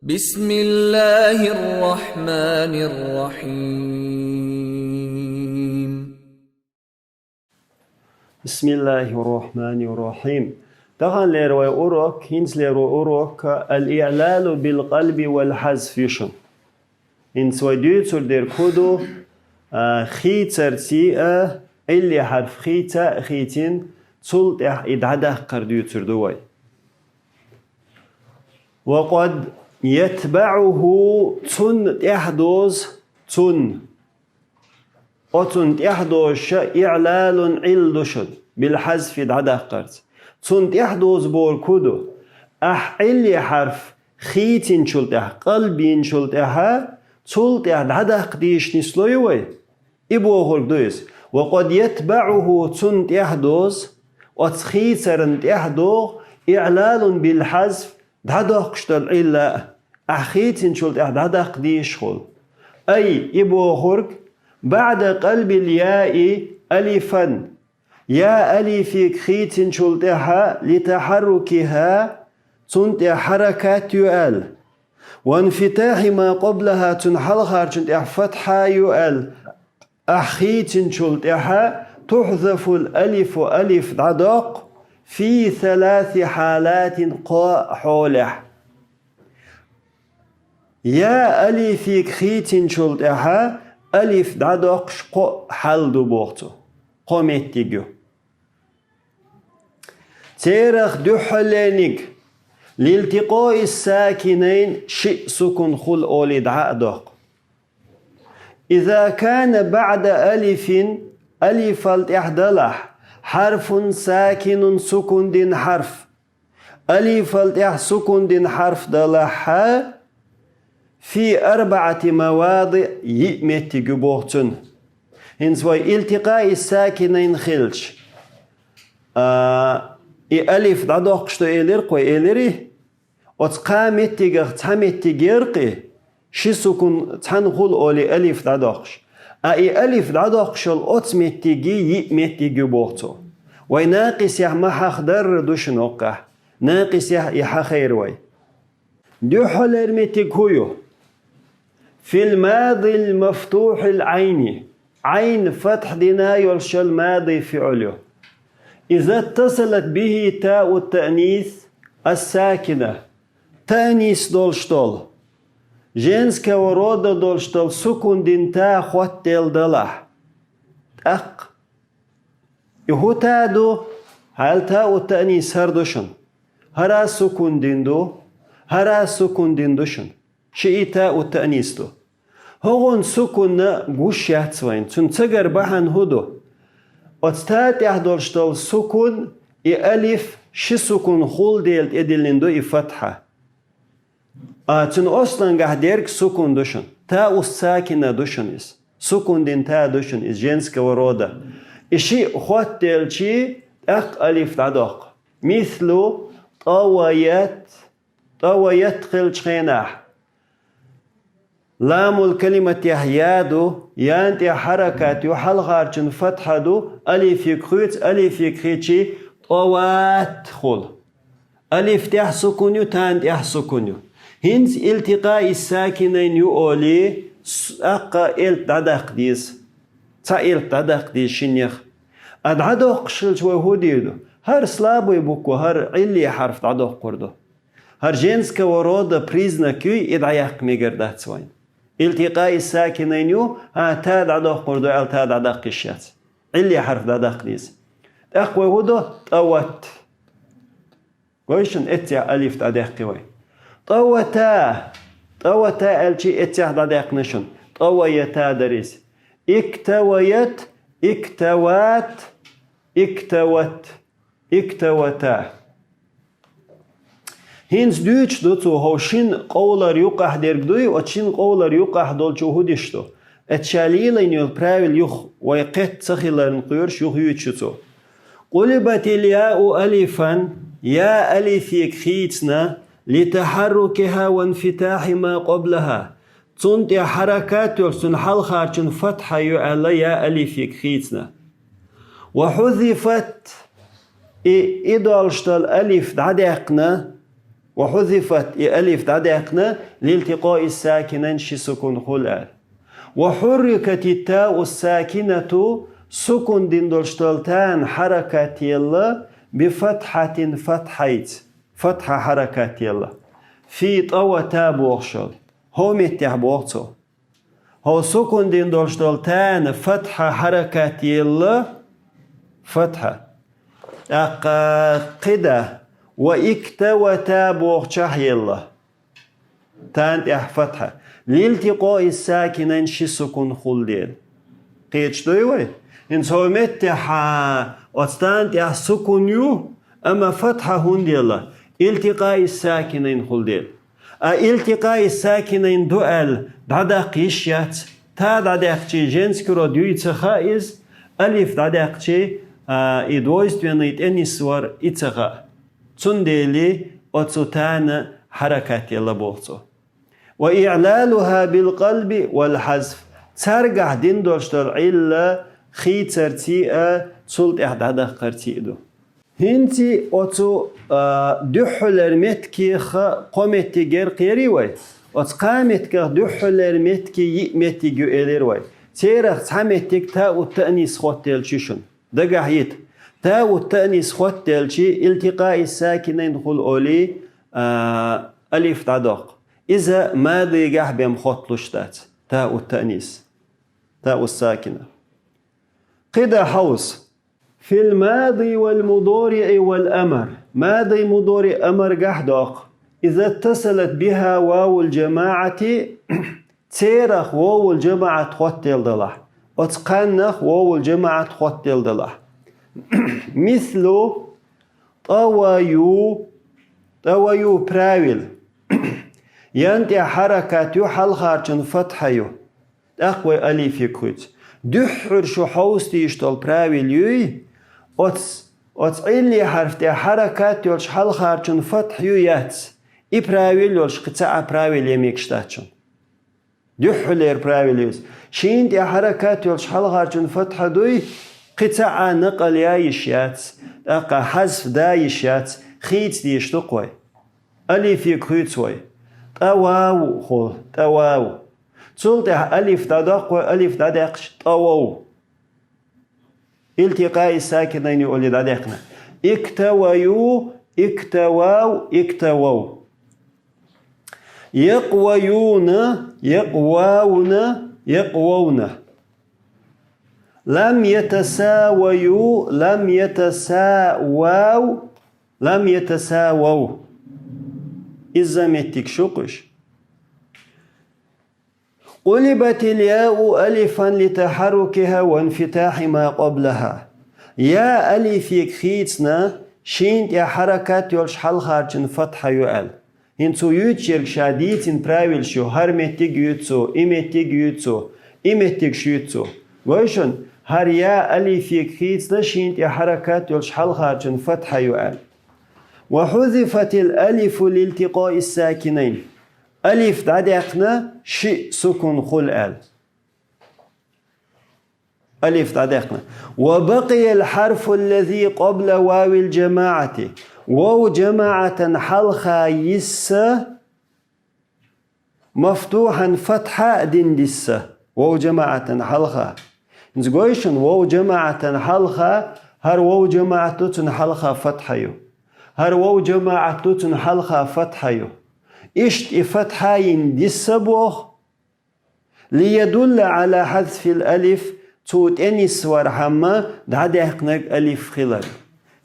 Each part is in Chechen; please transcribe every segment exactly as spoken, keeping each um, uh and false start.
بسم الله الرحمن الرحيم. بسم الله الرحمن الرحيم. Таханлера вай урок, хӀинцалера вай урок, الإعلال بالقلب والحذف ю шуна. ХӀинца вай дуьйцур дерг хӀун ду, а, хийцарций а, Ӏилли хьарф хийца а хийцина, цул тӀаьхьа и дӀадаккхар дуьйцур ду вай. وقد يتبعه, цунна тӀаьхьа доза, цунна. Оцунна тӀаьхьа дозуш إعلال, Ӏилла ду шуна, بالحذف, дӀадаккхарца. Цунна тӀаьхьа доза бохург хӀун ду? Ахь Ӏилли хьарф хийцинчул тӀаьхьа, къалб йинчул тӀаьхьа, цул тӀаьхьа дӀадаккха дезаш нислой вай? И бохург ду иза. وقد يتبعه, цунна тӀаьхьа доза, оцу хийцарна тӀаьхьа догӀу, إعلال بالحذف, дӀадоккхуш долу Ӏилла а, ахь хийцинчул тӀаьхьа дӀадаккха дезаш хуьлу. أي, и бохург, بعد قلب الياء ألفا, я алифе хийцинчул тӀаьхьа, لتحركها, цунна тӀехь хьаракат ю аьлла, وانفتاح ما قبلها, цуьнан хьалхарчунна тӀехь фатхьа ю аьлла, ахь хийцинчул тӀаьхьа, تحذف الألف, алиф дӀадоккху, في ثلاث حالات, кхо хьолехь. Я алифе хийцинчул тӀаьхьа алиф дӀадоккхуш кхо хьал ду боху цо, кхо меттиг ю. Церах дуьххьарлерниг, لالتقاء الساكنين, шиъ сукун хуьлу олий дӀа а доккху. إذا كان بعد ألف, алифал тӀехь далахь, حرف ساكن, сукун дина хьарф. Алифал тӀехь сукун дина хьарф далахь, في أربعة مواضع, йиъ меттиг ю боху цуьнан. ХӀинца вай التقاء الساكنين хилча, а, и алиф дӀадоккхуш ду элира-кх вай, элирий? Оцу кхаа меттигах цхьа меттиг яра-кх и, ши сукун цхьаьна хуьлу олий алиф дӀадоккхуш. А и алиф дӀадоккхуш йолу оцу меттиге йиъ меттиг ю боху цо. Вай накъисехь ма хьахадарра ду шуна хӀокхахь. Накъисехь и хьахайра вай. Дуьххьарлера меттиг хӀун ю? في الماضي المفتوح العين. Ӏайн фатхь дина йолуш йолу мади фиӀл ю. إذا اتصلت به تاء التأنيث الساكنة. Таънис долуш долу, женского рода долуш долу сукун дина та хоттаделла далахь. ТӀаккха и хӀун та ду? ХӀара тау таънис хӀара ду шуна. ХӀара сукун дина ду, хӀара сукун дина ду шуна. Ши и тау таънис ду. ХӀокхуьнан сукунна гуш яц вайна. Цуьнан цигара бахьана хӀун ду? Оцу та тӀехь долуш долу сукун, и алиф ши сукун хуьлу дела тӀедиллина ду и фатхьа. А цуьнан ослангахь дерг сукун ду шуна. Тау сакина ду шуна иза. Сукун дина та ду шуна иза, женского рода. И шиъ хоттаделча, тӀаккха алиф дӀадоккху. Мислу, тӀаваят, тӀаваят хилчу хенахь. Ламул калиматехь я ду, ян тӀехь хьаракат ю, хьалхарчун фатхьа ду, алифик хуьйцу, алифик хечи, тӀават хуьлу. Алиф тӀехь сукун ю, тан тӀехь сукун ю. ХӀинца илтикъаи сакинайн ю олий, с-, тӀаккха элт дӀадаккха деза. Цхьа элт дӀадаккха деза шиннех. А дӀадоккхуш хилча вай хӀун дийр ду? ХӀара слабый буква, хӀара Ӏилли хьарф дӀадоккхур ду. ХӀара женского рода признак юй, и дӀаяккха мегар дац вайн. Илтикъаи сакинайн ю, а, та дӀадоккхур ду аьлла, та дӀадаккха йиш яц. Ӏилли хьарф дӀадаккха деза. ТӀаккха вай хӀун до? ТӀават. Гой шуна, эццехь алиф дӀадаьккхи вай. ТӀавата. ТӀавата аьлчи эццехь дӀадаьккхина шуна. ТӀаваята дара иза. Иктаваят, иктават, иктават, иктавата. ХӀинца дуьйцуш ду цо, хӀокху шина къовлар юккъахь дерг дуй, оцу шина къовлар юккъахь долчо хӀун диш ду? Эццехь лелийна йолу правил юха вай кхетта ца хиларна кхоьруш юха юьйцуш ю цо. قلبت الياء ألفا, я алифик хийцина, لتحركها وانفتاح ما قبلها. Цунна тӀе хьаракат йолуш, цуьнан хьалхарчун фатхьа ю аьлла, я алифик хийцина. وحذفت, и, и долуш долу алиф дӀадаьккхина, وحذفت, и алиф дӀадаьккхина, لالتقاء الساكنين, ши сукун хул аьлла. وحركت التاء الساكنة, сукун дина долуш долу тана хьаракат елла, بفتحة, фатхьайца, фатхьа хьаракат елла. في طوى تا бохуш йолу. ХӀокху меттехь боху цо. ХӀокху сукун дина долуш долу тана фатхьа хьаракат елла, фатхьа. ТӀаккха кхидӀа, واكتوتا бохучохь елла. Тана тӀехь фатхьа. لالتقاء الساكنين, ши сукун хул дела. Кхеташ дуй вай? ХӀинца хӀокху меттехьа оцу тана тӀехь сукун ю, амма фатхьа хӀунда елла? التقاء الساكنين хул дела. А التقاء الساكنين ду аьлла, дӀадаккха йиш яц. Та дӀадаьккхича женский род юй ца хаьа иза, алиф дӀадаьккхича, а, и двойственный тӀениссавар и ца хаьа. Цундела оцу тана хьаракат елла боху цо. وإعلالها بالقلب والحذف. Цаьргахь дина долуш долу Ӏилла хийцарций а, цул тӀаьхьа дӀадаккхарций а ду. ХӀинца оцу, а, дуьххьарлера меттигех кхо меттиг яра кхерий вай? Оцу кхаа меттигах дуьххьарлера меттиге йиъ меттиг ю элира вай. Церах цхьа меттиг тау таънис хоттаделча ю шуна. Дагахь йита. Тау таънис хоттаделча التقاء الساكنين хул олий, а, алиф дӀадоккху. Иза мадигахь бен хотталуш дац. Тау таънис. Тау сакина. КхидӀа хьовса. في الماضي والمضارع والأمر. Мади, мудариъ, амар гахь доккху. إذا اتصلت بها واو الجماعة, церах вовул жамаӀат хоттаделла далахь. Оцу кхааннах вовул жамаӀат хоттаделла далахь. مثل طويوا, طويوا правил. Ян тӀехь хьаракат ю, хьалхарчун фатхьа ю. ТӀаккха вай алифе кхуьйцу. Дуьххьара шу хьовса дезаш долу правил юй, оц-, оцу Ӏилли хьарф тӀехь хьаракат йолуш хьалхарчун фатхь ю, яц. И правил йолуш кхин цхьа а правил я мегаш дац шуна. Дуьххьарлера правил ю иза. Шина тӀехь хьаракат йолуш хьалхарчун фатхьа дуй, кхин цхьа а накъал я йиш яц, тӀаккха хьазф да йиш яц, хийца дезаш ду-кх вай. Алифе кхуьйцу вай. ТӀавау хул, тӀавау. Цул тӀаьхьа алиф дӀадоккху вай, алиф дӀадаьккхича тӀавов. التقاء الساكنين олий дӀадаьккхина. اكتويوا, اكتووا, اكتووا. يقويون, يقوون, يقوون. لم يتساويوا, لم يتساووا, لم يتساووا. Иза меттиг шу-кх уьш. قلبت الياء ألفا لتحركها وانفتاح ما قبلها. Я алифе хийцина, шина тӀехь хьаракат йолуш хьалхарчун фатхьа ю аьлла. ХӀинца цо юьйцуш ерг ша дийцина правилаш ю, хӀара меттиг юьйцу, и меттиг юьйцу, и меттигаш юьйцу. Гой шуна, хӀара я алифе хийцина, шина тӀехь хьаракат йолуш хьалхарчун фатхьа ю аьлла. وحذفت الألف لالتقاء الساكنين. Алиф дӀадаьккхина, шиъ сукун хул аьлла. Алиф дӀадаьккхина. وبقي الحرف الذي قبل واو الجماعة. Вов жамаӀатан хьалха йиса مفتوحا, фатхьа а дина диса. Вов жамаӀатан хьалха. ХӀинца гой шуна, вов жамаӀатан хьалха, хӀара вов жамаӀат ду, цунна хьалха фатхьа ю. ХӀара вов жамаӀат ду, цунна хьалха фатхьа ю. Иштта и фатхьа йина диса боху. ليدل على حذف الألف, цо тӀениссавархьама дӀадаьккхинарг алиф хилар.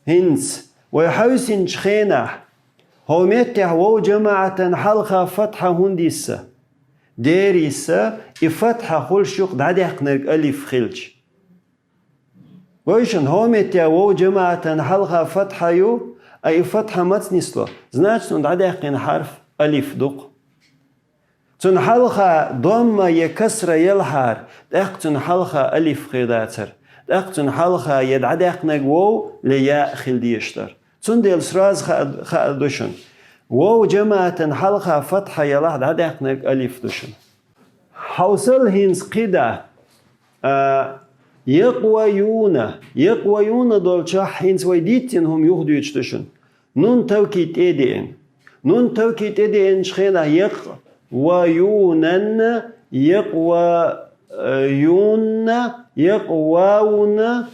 ХӀинца вай хьаьвсинчу хенахь, хӀокху меттехь вов жамаӀатан хьалха фатхьа хӀунда йиса? Дера йиса, и фатхьа хуьлуш ю-кх дӀадаьккхинарг алиф хилча. Гой шуна, хӀокху меттехь вов жамаӀатан хьалха фатхьа ю, а и фатхьа маца нисло? Значит, цунна дӀадаьккхина хьарф алиф ду-кх. Цунна хьалха домма я касра елхьара, тӀаккха цунна хьалха алиф хир дацара, тӀаккха цунна хьалха я дӀадаьккхинарг вов, я яъ хила дезаш дара. Цундела сразу хаа, хаар ду шуна. Вов жамаӀатан хьалха фатхьа елахь, дӀадаьккхинарг алиф ду шуна. Хьовсал хӀинца кхидӀа, а, якъваюна. Якъваюна долчохь хӀинца вай дийцина хӀума юхадуьйцуш ду шуна. Нун тавкид тӀе а деана. Нун тавкид тӀедеанчу хенахь якъваюнанна, якъваюнна, якъвавунна,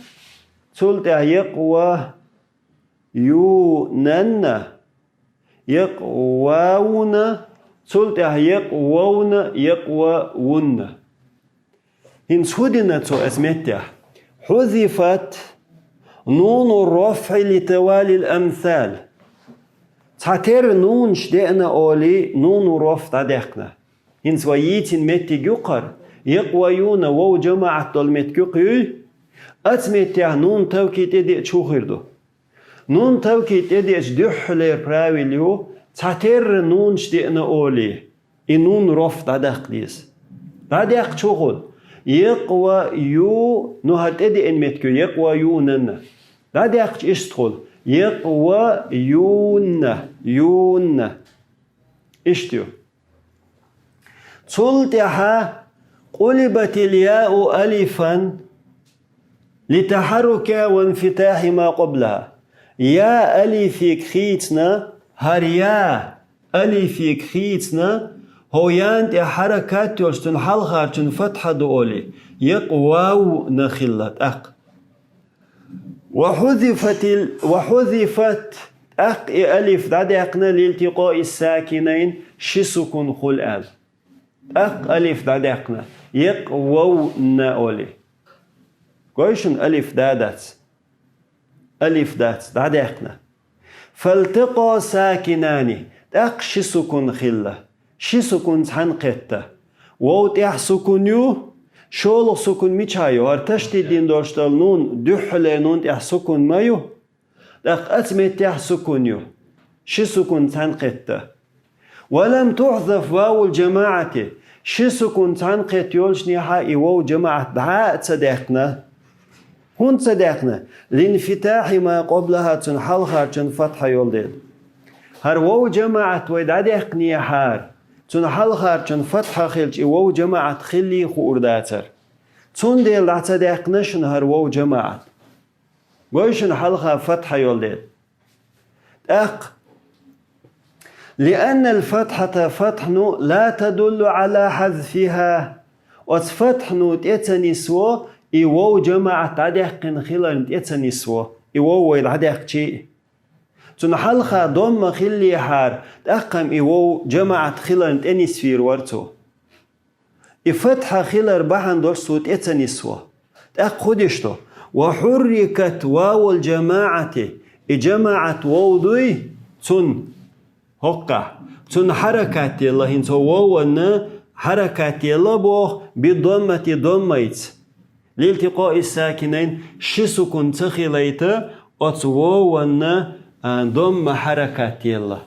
цул тӀаьхьа якъваюнанна, якъвавуна, цул тӀаьхьа якъвавна, якъвавунна. ХӀинца хӀун дина цо оцу меттехь? حذفت نون الرفع لتوالي الأمثال. Цхьатерра нунаш деана олий, нуну рафӀ дӀадаьккхина. ХӀинца вай йийцина меттиг ю-кх хӀара, якъваюна вов жамаӀат долу меттиг ю-кх хӀара. Оцу меттехь нун тавкид тӀедеача хӀун хир ду? Нун тавкид тӀедеача дуьххьалера правил ю, цхьатерра нунаш деана олий, и нун рафӀ дӀадаккха деза. ДӀадаьккхича хӀун хуьлу? Якъваю, ну, хӀара тӀедеана меттиг ю, якъваюнанна. ДӀадаьккхича иштта хуьлу: якъваюнна, юнна. Иштта ю. Цул тӀаьхьа قلبت الياء ألفا لتحركها وانفتاح ما قبلها. Я алифиг хийцина, хӀара я алифиг хийцина, хӀокху яна тӀехь хьаракат йолуш цуьнан хьалхарчун фатхьа ду олий, якъвавна хилла тӀаккха. وحذفت ال-، وحذفت, тӀаккха и алиф дӀадаьккхина لالتقاء الساكنين, ши сукун хуьлу аьлла. ТӀаккха алиф дӀадаьккхина, якъвавна олий. Гой шуна, алиф да дац? Алиф дац, дӀадаьккхина. فالتقى ساكنان, тӀаккха ши сукун хилла. Ши сукун цхьаьна кхетта. Вов тӀехь сукун ю, шолгӀа сукун мичахь ю? ХӀара ташдид дина долуш долу нун, дуьххьале нун тӀехь сукун ма ю? ТӀаккха оцу меттехь сукун ю. Ши сукун цхьаьна кхетта. ولم تحذف واو الجماعة. Ши сукун цхьаьна кхетта йолчунехьа и вов жамаӀат дӀа а ца даьккхина. ХӀунда ца даьккхина? لانفتاح ما قبلها, цуьнан хьалхарчун фатхьа йолу дела. ХӀара вов жамаӀат вай дӀадаьккхинехьара, цуьнан хьалхарчун фатхьа хилча, и вов жамаӀат хиллий хуур дацара. Цундела дӀа ца даьккхина шуна хӀара вов жамаӀат. Гой шуна, хьалха фатхьа йолу дела. ТӀаккха: لأن الفتحة, фатхьа ну, لا تدل على حذفها. Оцу фатхьа ну тӀе ца нисво, и вов жамаӀат дӀадаьккхина хиларна тӀе ца нисво, и вов вай дӀадаьккхича а. Цуьнан хьалха домма хиллехьара, тӀаккха-м и вов жамаӀат хиларна тӀе нисвийр вара цо. И фатхьа хилар бахьана долуш цо тӀе ца нисво. ТӀаккха хӀун деш ду? وحركت واو الجماعة, и жамаӀат вов дуй, цунна хӀоккхахь, цунна хьаракат елла, хӀинца вованна хьаракат елла боху, بالضمة, доммайца. لالتقاء الساكنين, ши сукун ца хилийта, оцу вованна, а, домма хьаракат елла.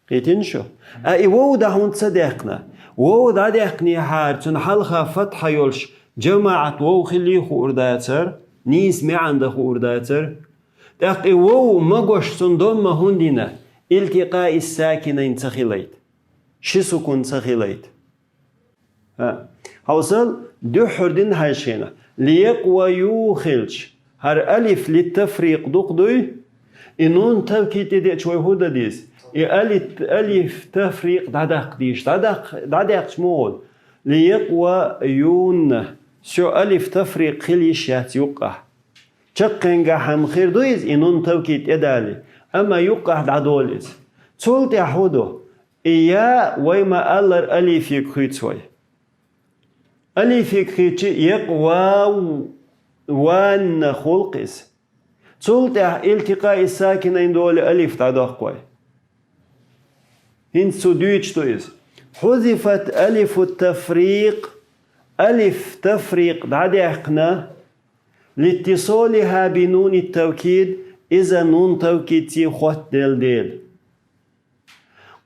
Кхийтина шу? А и вов дӀа хӀунда ца даьккхина? Вов дӀадаьккхинехьара, цуьнан хьалха фатхьа йолуш жамаӀат вов хиллий хуур дацара, нийса маьӀна дан хуур дацара. ТӀаккха и вов магош цунна домма хӀунда йина? التقاء الساكنين ца хилийта. Ши сукун ца хилийта. ХӀа. Хьовсал, дуьххьара дина хьайшина. ليقويوا хилча, хӀара алиф литтафрикъ дукха дуй? И нун тавкид тӀедеача вай хӀун дан деза? И алит-, алиф тафрикъ дӀадаккха деза. ДӀадаккха, дӀадаьккхича муха хуьлу? ليقويون. Всё, алиф тафрикъ хила йиш яц юккъахь. Чаккхенгахь-м хир ду иза, и нун тавкид тӀедале, амма юккъахь дӀадолу иза. Цул тӀаьхьа хӀун ду? И я вай ма-аллара алифиг хуьйцу вай. Алифиг хуьйцу, якъвав-, ванна хуьлу-кх иза. Цул тӀаьхьа илтикъаи сакинайн доле алиф дӀадоккху вай. ХӀинца цо дуьйцуш ду иза. حذفت ألف التفريق, алиф тафрикъ дӀадаьккхина, لاتصالها بنون التوكيد, иза нун тавкидций хоттаделла дела.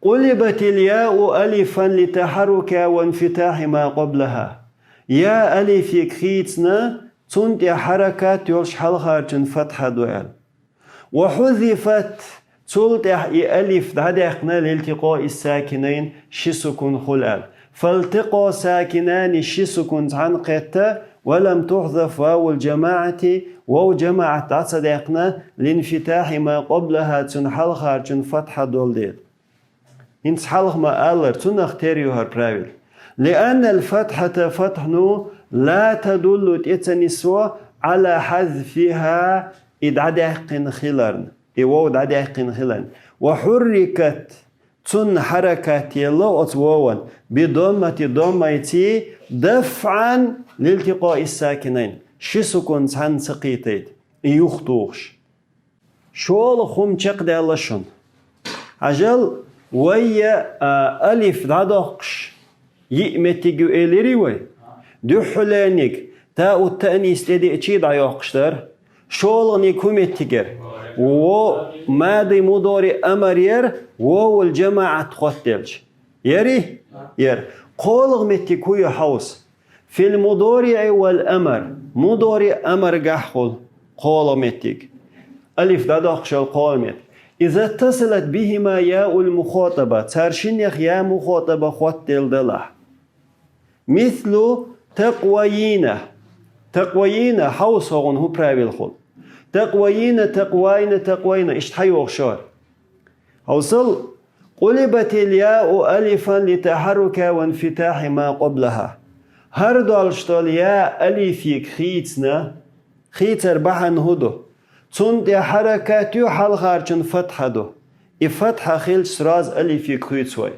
قلبت الياء ألفا لتحركها وانفتاح ما قبلها. Я алифиг хийцина, цунна тӀе хьаракат йолуш хьалхарчун фатхьа ду аьлла. وحذفت, цул тӀаьхьа и алиф дӀадаьккхина, لالتقاء الساكنين, ши сукун хуьлу аьлла. فالتقى ساكنان, ши сукун цхьаьна кхетта, ولم تحذف واو الجماعة, вов жамаӀат дӀа ца даьккхина, لانفتاح ما قبلها, цунна хьалхарчун фатхьа долу дела. ХӀинца хьалха ма аллара, цунах тера ю хӀара правило. لأن الفتحة, фатхьа ну, لا تدل, тӀе ца нисво, على حذفها, и дӀадаьккхина хиларна, и вов дӀадаьккхина хиларна. وحركت, цунна хьаракат елла оцу вован, بضمة, доммайций, دفعا لالتقاء الساكنين, ши сукун цхьаьна ца кхетайта, и юхатухуш. ШолгӀа хӀума чекхдаьлла шуна. Хьажал, вайя, а, алиф дӀадоккхуш, йиъ меттиг ю элирий вай? Дуьххьалерниг, таъут-таънис тӀедиъчий дӀайоккхуш дара. ШолгӀаниг хӀун меттиг яра? Во, мади, мудори, амар яра, вовул жамаӀат хоттаделча. Ярий? Яра. КхоалгӀа меттиг хӀун ю, хьовса? في المضارع والأمر. Мудори, амаргахь хула кхоалгӀа меттиг. Алиф дӀадоккхуш йолу кхоалгӀа меттиг. إذا اتصلت بهما ياء المخاطبة. Цара шиннех я мухатаба хоттаделла делахь. مثل تقوين. تقوين, хьовса хӀокхуьнан хӀун правило хула. تقوين, تقواين, تقوين. Иштта хьайогӀуш яра. Хьовсал, قلبت الياء ألفا لتحركها وانفتاح ما قبلها. ХӀара долуш долу я алифе хийцина, хийцар бахьана хӀун ду? Цунна тӀе хьаракат ю, хьалхарчун фатхьа ду. И фатхьа хилча, сразу алифе хуьйцу вай.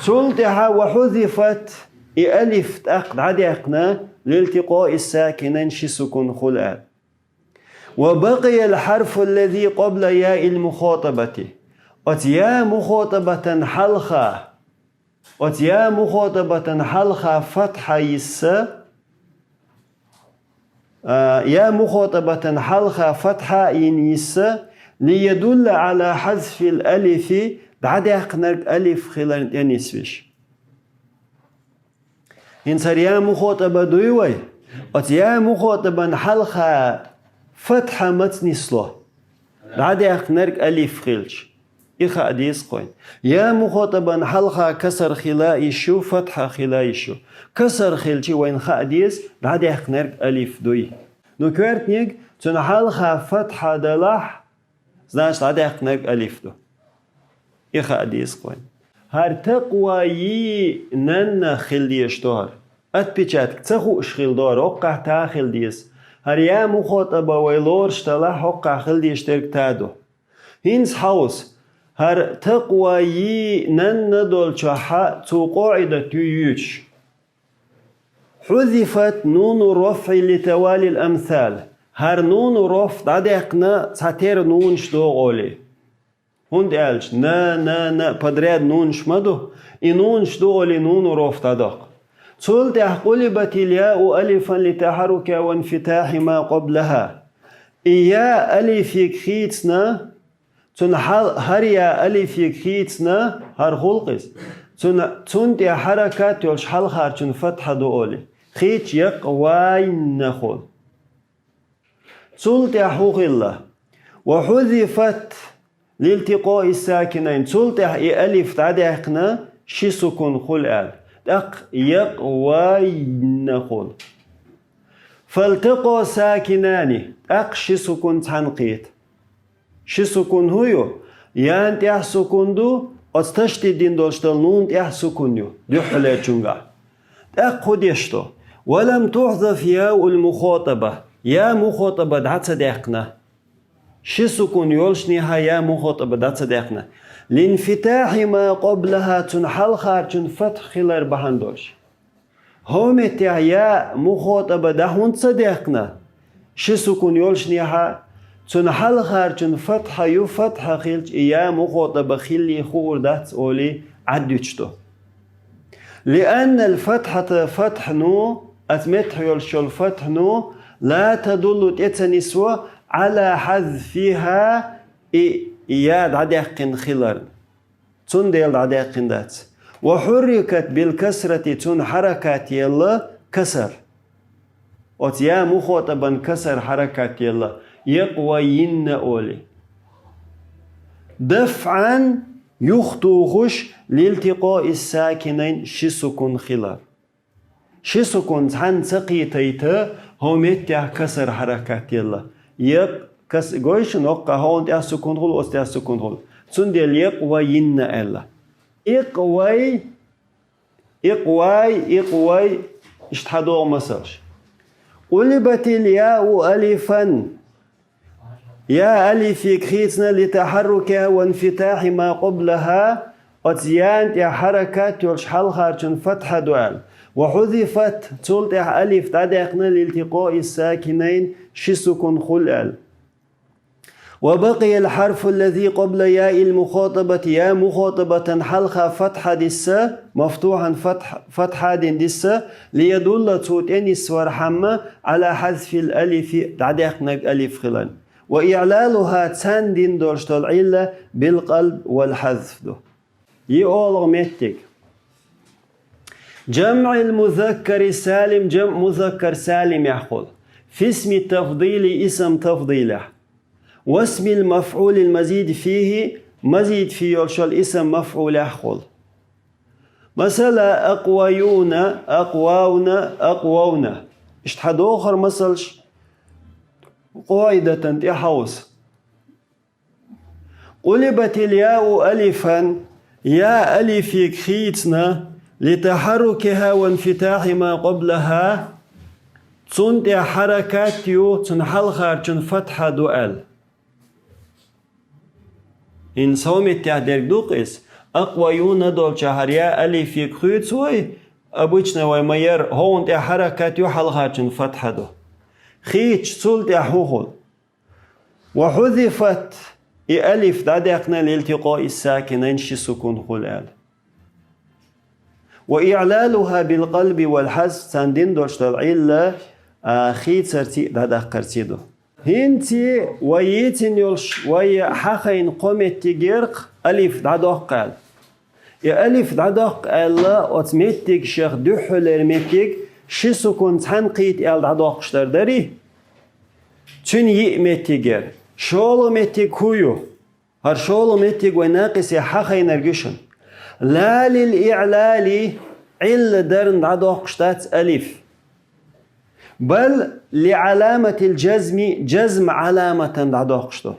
Цул тӀаьхьа وحذفت, и алиф тӀаккха дӀадаьккхина, لالتقاء الساكنين, ши сукун хуьлу аьлла. وبقي الحرف الذي قبل ياء المخاطبة. Оцу я мухатабатан хьалха, оцу я мухатабатан хьалха фатхьа йисса, а, я мухатабатан хьалха фатхьа йина йисса, ليدل على حذف الألف, дӀадаьккхинарг алиф хиларна тӀе нисвеш. ХӀинца хӀара я мухатаба дуй вай? Оцу я мухатабан хьалха фатхьа маца нисло? ДӀадаьккхинарг алиф хилча. И хаа деза кхойн. Я мухатабан хьалха касар хила йиш ю, фатхьа хила йиш ю. Касар хилча вайн хаа деза, дӀадаьккхинарг алиф дуй. Ну, коьртаниг, цуьнан хьалха фатхьа далахь, значит, дӀадаьккхинарг алиф ду. И хаа деза кхойн. ХӀара такъвайинанна хила дезаш ду хӀара. Отпечаток ца хууш хила ду хӀара, оккхахь та хила деза. ХӀара я мухатаба вай лоруш далахь, оккхахь хила дезаш дерг та ду. ХӀинца хьовса, хӀара такъвайинанна долчохь цо къаӀидат ю юьйцуш. حذفت نون الرفع لتوالي الأمثال. ХӀара нуну роф дӀадаьккхина цхьатерра нунаш догӀу олий. ХӀунда аьлча на, на, на подряд нунаш ма ду. И нунаш ду олий нуну роф дӀадоккху. Цул тӀаьхьа قلبت الياء ألفا لتحركها وانفتاح ما قبلها. И я алифе хийцина, цунна хьал-, хӀара я алифе хийцина, хӀара гӀуллакх иза. Цунна, цунна тӀе хьаракат йолуш хьалхарчун фатхьа ду олий. Хийцча якъвайинна хуьлу. Цул тӀаьхьа хӀун хилла? وحذفت لالتقاء الساكنين. Цул тӀаьхьа и алиф дӀадаьккхина, ши сукун хуьлу аьлла. ТӀаккха якъвайинна хуьлу. فالتقى ساكنان. ТӀаккха ши сукун цхьаьна кхета. Ши сукун хӀун ю? Яна тӀехь сукун ду, оцу ташдид дина долуш долу нуна тӀехь сукун ю, дуьххьалерчуьнгахь. ТӀаккха хӀун деш ду? ولم تحذف ياء المخاطبة. Я мухатаба дӀа ца даьккхина. Ши сукун йолушнехьа я мухатаба дӀа ца даьккхина. لانفتاح ما قبلها, цунна хьалхарчун фатхь хилар бахьана долуш. ХӀокху меттехь я мухатаба дӀа хӀунда ца даьккхина? Ши сукун йолушнехьа, цунна хьалхарчун фатхьа ю, фатхьа хилча и я мухатаба хилли хуур дац олий Ӏаддуьтуш ду. لأن الفتحة, фатхьа ну, оцу меттехь йолуш йолу фатхьа ну, لا تدل, тӀе ца нисво, على حذفها, и я дӀадаьккхина хиларна. Цундела дӀадаьккхина дац. وحركت بالكسرة, цунна хьаракат елла касар. Оцу я мухатабан касар хьаракат елла, якъвайинна олий. دفعا, юхатухуш, لالتقاء الساكنين, ши сукун хилар. Ши сукун цхьаьна ца кхетайта, хӀокху меттехь касар хьаракат елла. Якъ-, кас-, гой шуна, оккхахь хӀокхунна тӀехь сукун хуьлу, оцу тӀехь сукун хуьлу. Цундела якъвайинна аьлла. Икъвай, икъвай, икъвай. Иштта хьадогӀу масалш. قلبت الياء ألفا. Я алиф хийцина لتحركها وانفتاح ما قبلها, оцу ян тӀехь хьаракат йолуш хьалхарчун фатхьа ду аьлла. وحذفت, цул тӀаьхьа алиф дӀадаьккхина لالتقاء الساكنين, ши сукун хуьлу аьлла. وبقي الحرف الذي قبل ياء المخاطبة, я мухатабатан хьалха фатхьа дисса, مفتوحا, фатхьа, фатхьа дина дисса, ليدل, цо тӀениссавархьама, على حذف الألف, дӀадаьккхинарг алиф хиларна. وإعلالها, царна дина долуш долу Ӏилла, بالقلب والحذف ду. ЙиъолгӀа меттиг. جمع المذكر السالم, جمع مذكر سالم яххул. في اسم التفضيل, исм тафдилехь. واسم المفعول المزيد فيه, мазид фи йолуш йолу исм мафӀулехь хуьлу. Масала, أقويون, أقواون, أقوون. Иштта хьадохура масалш, къаӀидатан тӀехьовса. قلبت الياء ألفا, я алиф хийцина, لتحركها وانفتاح ما قبلها, цунна тӀехь хьаракат ю, цунна хьалхарчун фатхьа ду аьлла. ХӀинца хӀокху меттехь дерг ду-кх иза. أقويون долчохь хӀара я алиф хуьйцу вай, обычно вай ма-ярра, хӀокхунна тӀехь хьаракат ю, хьалхарчун фатхьа ду. Хийцча цул тӀехь хӀун хуьлу? وحذفت, и алиф дӀадаьккхина لالتقاء الساكنين, ши сукун хуьлу аьлла. وإعلالها بالقلب والحذف, царна дина долуш долу Ӏилла, а, хийцарций, дӀадаккхарций ду. ХӀинца вай йийцина йолуш, вай хьахийна кхо меттиг яра-кх алиф дӀадоккху аьлла. И алиф дӀадоккху аьлла, оцу меттигашах дуьххьарлера меттиг ши сукун цхьаьнакхетта аьлла дӀадоккхуш дар дарий? Цуьнан йиъ меттиг яра. ШолгӀа меттиг хӀун ю? ХӀара шолгӀа меттиг вай накъисехь хьахийнарг ю шуна. لا للإعلال, Ӏилла дарна дӀадоккхуш дац алиф. بل لعلامة الجزم, жазм Ӏаламатан дӀадоккхуш ду.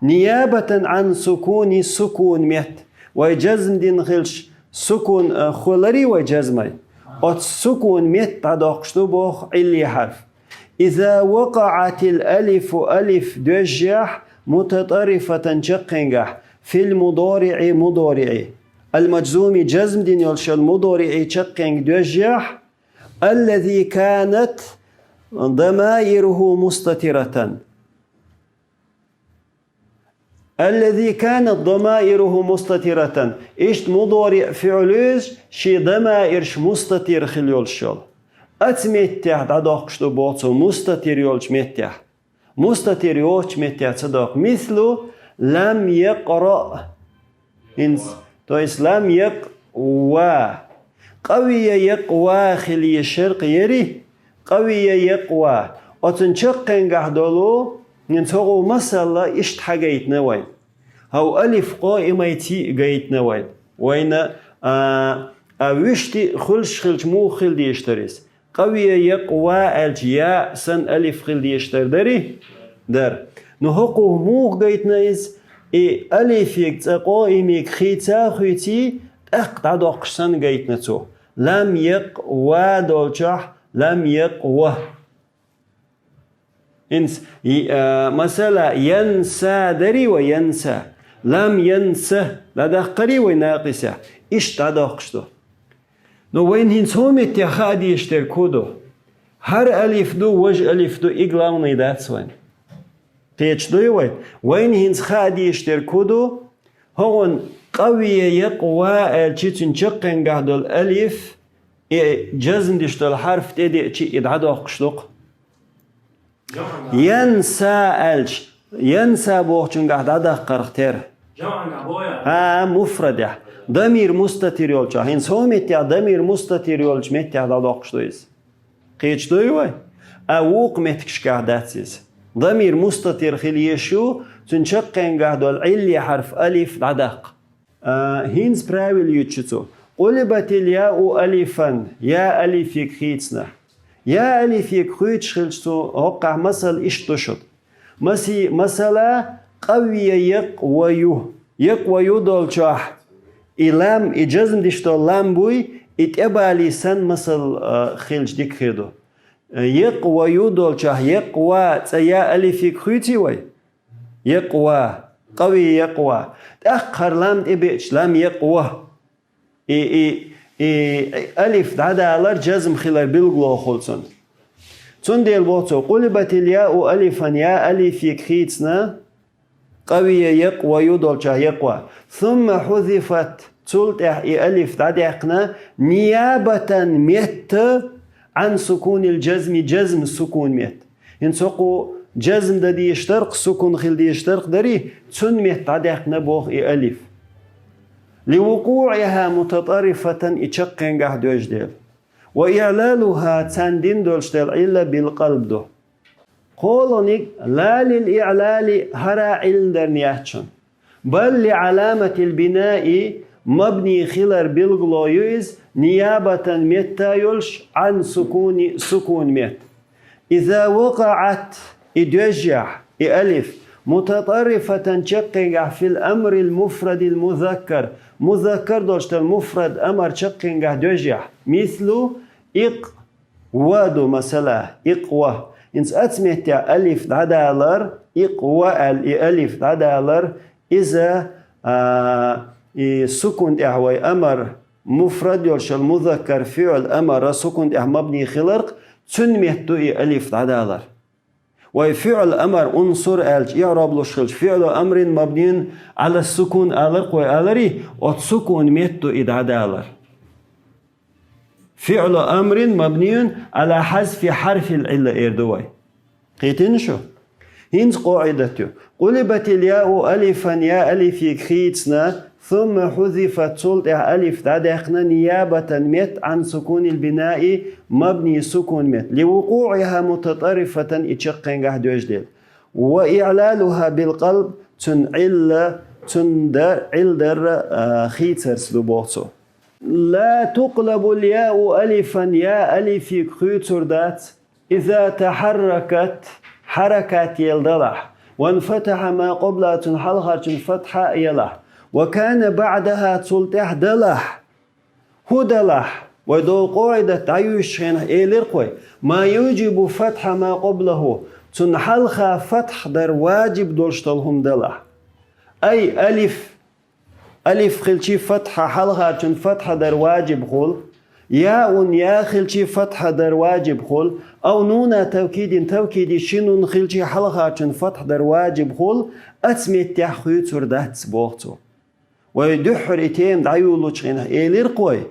نيابة عن سكون, сукун метта. Вай жазм дина хилча, сукун, а, хуьларий вай жазмай? Оцу сукун метта дӀадоккхуш ду боху Ӏилли хьарф. إذا وقعت الألف, алиф доьжжехь, متطرفة, чаккхенгахь, في المضارع, мудориӀи. المجزوم, жазм дина йолуш йолу мудориӀи чаккхенга доьжжехь, الذي كانت ضمائره مستترة. الذي كانت ضمائره مستترة. Иштта мудориӀ фиӀлуш, шен дамаирш мустатир хила йолуш йолу. Оцу меттехь дӀадоккхуш ду боху цо, мустатир йолчу меттехь. Мустатир йоцучу меттехь ца доккху. مثل لم يقرأ. ХӀинца, то есть لم يقوى. Къавия якъва хила езаш яра-кх, яри? Къавия якъва. Оцун чаккхенгахь долу, хӀинца хӀокху масалла иштта хьагайтина вайн. ХӀокху алиф къаимайций гайтина вайн. Вайна, а, а вуьшта хуьлуш хилча муха хила дезаш дара иза? Къавия якъва аьлча, я санна алиф хила дезаш дара, дарий? Дара. Ну хӀокхо муха гайтина иза? И алифиг цкъа къаимиг хийца а хуьйций, тӀаккха дӀадоккхуш санна гайтина цо. لم يقوى долчохь, لم يقوه. ХӀинца, и, а, масала, ينسى дарий вай, ينسى. لم ينسه дӀадаккхарий вай накъисехь? Иштта дӀадоккхуш ду. Но вайна хӀинца хӀокху меттехь хаа дезаш дерг хӀун ду? ХӀара алиф ду, важа алиф ду, и главный дац вайн. Кхеташ дуй вай? Вайна хӀинца хаа дезаш дерг хӀун ду? ХӀокхунна къавия якъва аьлча, цуьнан чаккхенгахь долу алиф, и жазм деш долу хьарф тӀедеъча, и дӀадоккхуш ду-кх. Янса аьлча, янса бохучуьнгахь дӀадаккхарх тера. А, муфрадехь. Дамир мустатир йолчохь. ХӀинца хӀокху меттехь дамир мустатир йолчу меттехь дӀадоккхуш ду иза. Кхеташ дуй вай? А вукху меттигашкахь дац иза. Дамир мустатир хила езаш ю, цуьнан чаккхенгахь долу Ӏилли хьарф алиф дӀадаккха. А, хӀинца правил юьту цо. قلبت الياء ألفا, я алифиг хийцина. Я алифиг хуьйцуш хилча цо, хӀокхахь масал иштта ду шуна. Маси-, масала, къавия якъваю. Якъваю долчохь, И лам, и жазм деш дола лам буй, и тӀебалий санна масал, а, хилча дика хир ду. Якъваю долчохь якъва цӀе я алиф йига хуьйций вай? Якъва, къавия якъва. ТӀаккха хӀара лам тӀебеача лам якъва. И, и, и алиф дӀадалар жазм хилар билгало хуьлу цунна. Цундела боху цо: «Къулибатил яу алифан», я алиф йига хийцина, къавия якъваю долчохь якъва. «Сумма хьузифат», цул тӀаьхьа и алиф дӀадаьккхина, «ниябатан», метта, «Ӏан сукунил жазми», жазм сукун метта. ХӀинца хӀокху жазм дан дезаш дарх, сукун хила дезаш дарх дарий, цунна метта дӀадаьккхина боху и алиф. «Ли вукъуӀиха мутатӀаррифатан», и чаккхенгахь доьжна дела. «Ва иӀлалуха», царна дина долуш дела Ӏилла, «билкъалб» ду. КхоалгӀаниг: «Ла лил иӀлали», хӀара Ӏилла дарна яц шуна. «Бал ли Ӏаламатил бинаи», мабни хилар билгало ю иза, «ниябатан», метта йолуш, «Ӏан сукуни», сукун метта. «Иза вакъаӀат», и доьжнехь, и алиф, «мутатӀаррифатан», чаккхенгахь, «фил амрил муфрадил музаккар», музаккар долуш долу муфрад амар чаккхенгахь доьжнехь, «мислу икъ», «ва» ду, масала, «икъва». ХӀинца оцу меттехь алиф дӀадалар, «икъва» аьлла и алиф дӀадалар, иза, а, и сукун тӀехь вай амар, муфрад йолуш йолу музаккар фиӀл амара сукун тӀехь мабни хиларх, цуьнан метта ду и алиф дӀадалар. Вай фиӀл амар, унсур аьлча, иӀроб луш хилча, «фиӀлу амрин мабнин Ӏала сукун» аларх вай аларий, оцу сукун метта ду и дӀадалар. «ФиӀлу амрин мабниюн Ӏала хьазфи хьарфил Ӏилла», эр ду вай. Кхийтина шу? ХӀинца къоӀидат ю. «Къулибатил яу алифан», я алиф йига хийцина, «сумма хьузифат», цул тӀаьхьа алиф дӀадаьккхина, «ниябатан», метта, «Ӏан сукунил бинаи», мабни сукун метта, «ли вукъуӀиха мутатӀаррифатан», и чаккхенгахь доьжна дела. «Ва иӀлалуха билкъалб», цуьнан Ӏилла, цуьнан дар, Ӏилла дарра, а, хийцарца ду боху цо. «Ла тукълабул яу алифан», я алиф йига хуьйцур дац, «иза тахьарракат», хьаракат елла далахь, «ванфатахьа ма къаблаха», цунна хьалхарчун фатхьа а елахь, «ва кана баӀдаха», цул тӀаьхьа далахь. ХӀун далахь? Вай долу къоӀидат дӀаюьйшучу хенахь элира-кх вай: «ма южибу фатхьа ма къаблаху», цунна хьалха фатхь дар ваджиб долуш долу хӀума далахь. Ай, алиф, алиф хилчий фатхьа, хьалхарчун фатхьа дар ваджиб хуьлу, яун, я хилчий фатхьа дар ваджиб хуьлу, ау нуна тавкидин, тавкиди ши нун хилчий хьалхарчун фатхьа дар ваджиб хуьлу, оцу меттехь хуьйцур дац, боху цо. Вай дуьххьара и тема дӀаюллучу хенахь элира-кх вай: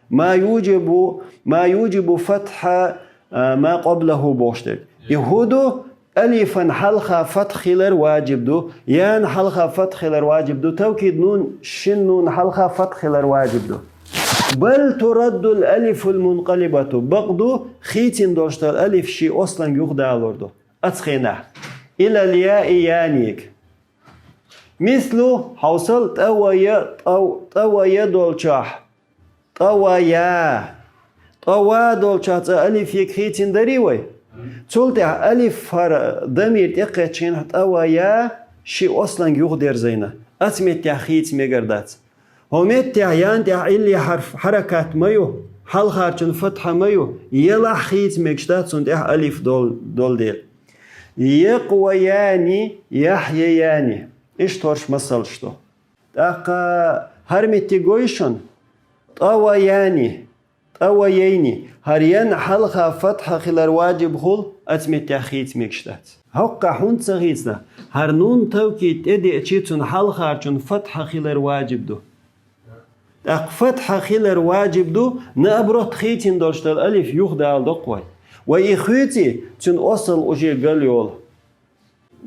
«ма южибу, ма южибу фатхьа, а, ма къаблаху», бохуш дерг. И хӀун ду? Алифан хьалха фатхь хилар ваджиб ду, ян хьалха фатхь хилар ваджиб ду, тавкид нун, шин нун хьалха фатхь хилар ваджиб ду. «Бал тураддул алифул мункъалибату», бакъду, хийцина долуш долу алиф шен осланга юхадалор ду оцу хенахь, «илал яи», янига. «Мислу», хьовсал, «тӀавая», тӀав-, «тӀавая» долчохь, «тӀавая». «ТӀава» долчохь цкъа алиф йига хийцина дарий вай? Цул тӀаьхьа алиф хӀара дамир тӀекхеччу хенахь, «тӀавая», шен осланга юхадерзийна. Оцу меттехь хийца мегар дац. ХӀокху меттехь ян тӀехь Ӏиллин хьарф, хьаракат ма ю, хьалхарчун фатхьа ма ю, елахь хийца мегаш дац, цунна тӀехь алиф дол-, долу дела. «Якъваяни, яхьъяяни». Иштта хӀорш масалш ду. ТӀаккха хӀара меттиг гой шуна? «ТӀаваяни, тӀаваяйни». ХӀара ян хьалха фатхьа хилар ваджиб хуьлу, оцу меттехь хийца мегаш дац. ХӀокхахь хӀунда ца хийцина? ХӀара нун тавкид тӀедеъчий цунна хьалхарчун фатхьа хилар ваджиб ду. ТӀаккха фатхьа хилар ваджиб ду, наоборот, хийцина долуш долу алиф юхадала доккху вай. Вай и хуьйций, цуьнан осал уже гал йолу.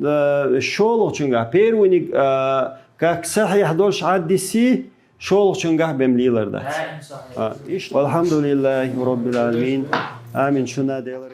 Э, шолгӀачуьнгахь, первыйниг, э, как сахьихь долуш Ӏаддисий, шолгӀачуьнгахь бен лелар дац. А, иштта. Валхьамдулиллахи роббил Ӏаламин. Амин. Шуна Делара